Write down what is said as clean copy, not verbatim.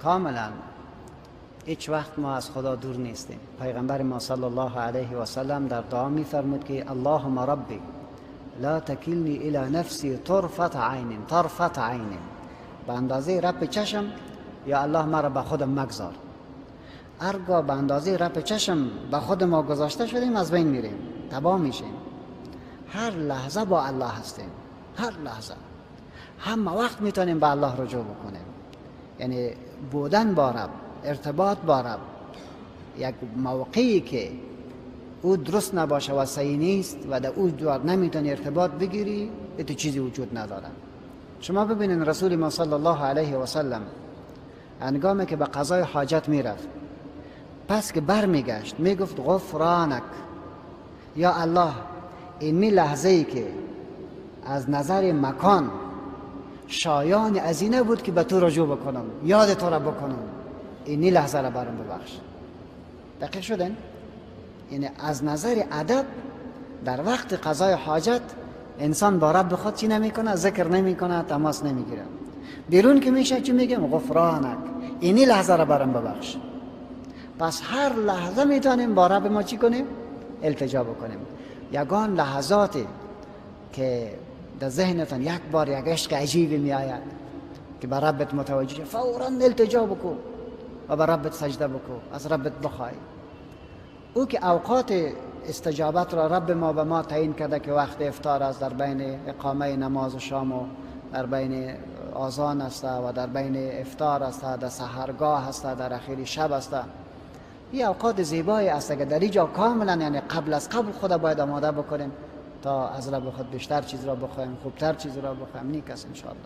کاملا هیچ وقت ما از خدا دور نیستیم. پیغمبر ما صلی الله علیه و سلم در دعا میفرمود که اللهم ربی لا تکلنی الی نفسی طرفت عین، طرفت عین، به اندازه رپ چشم یا الله مرا به خودم مگذار. هرگاه به اندازه رپ چشم به خود ما گذاشته شدیم از بین میریم، تباه میشیم. هر لحظه با الله هستیم، هر لحظه، همه وقت میتونیم به الله رجوع بکنیم. یعنی بودن با رب، ارتباط با رب، یک موقعی که او درست نباشه و صحیح نیست و در او دوار نمیتونی ارتباط بگیری، تو چیزی وجود نداره. شما ببینین رسول ما صلی الله علیه و سلم هنگامی که به قضای حاجت میرفت، پس که برمیگشت میگفت غفرانک، یا الله این می لحظه ای که از نظر مکان شایان از اینه بود که به تو رجوع بکنم، یاد تو را بکنم، اینی لحظه را برام ببخش. دقیق شدن؟ یعنی از نظر ادب در وقت قضای حاجت انسان با رب خود چی نمیکنه؟ ذکر نمیکنه، تماس نمیگیره. بیرون که میشه چی میگم؟ غفرانک، اینی لحظه را برام ببخش. پس هر لحظه میتونیم با رب ما چی کنیم؟ التجا بکنیم. یگان لحظاتی که در ذهنتان یک بار یک عشق عجیبی میآید که به ربت متوجه، فورا التجا بکن و به ربت سجده بکن، از ربت بخوای. او که اوقات استجابت را رب ما به ما تعیین کرده که وقت افطار است، در بین اقامه نماز شام و در بین آذان است و در بین افطار است، در سحرگاه است، در اخیر شب است. این اوقات زیبایی است که در اینجا کاملا، یعنی قبل از قبل خود باید آماده بکنیم تا از رب خود بیشتر چیز را بخوایم، خوبتر چیز را بخوایم. نیک است انشاءالله.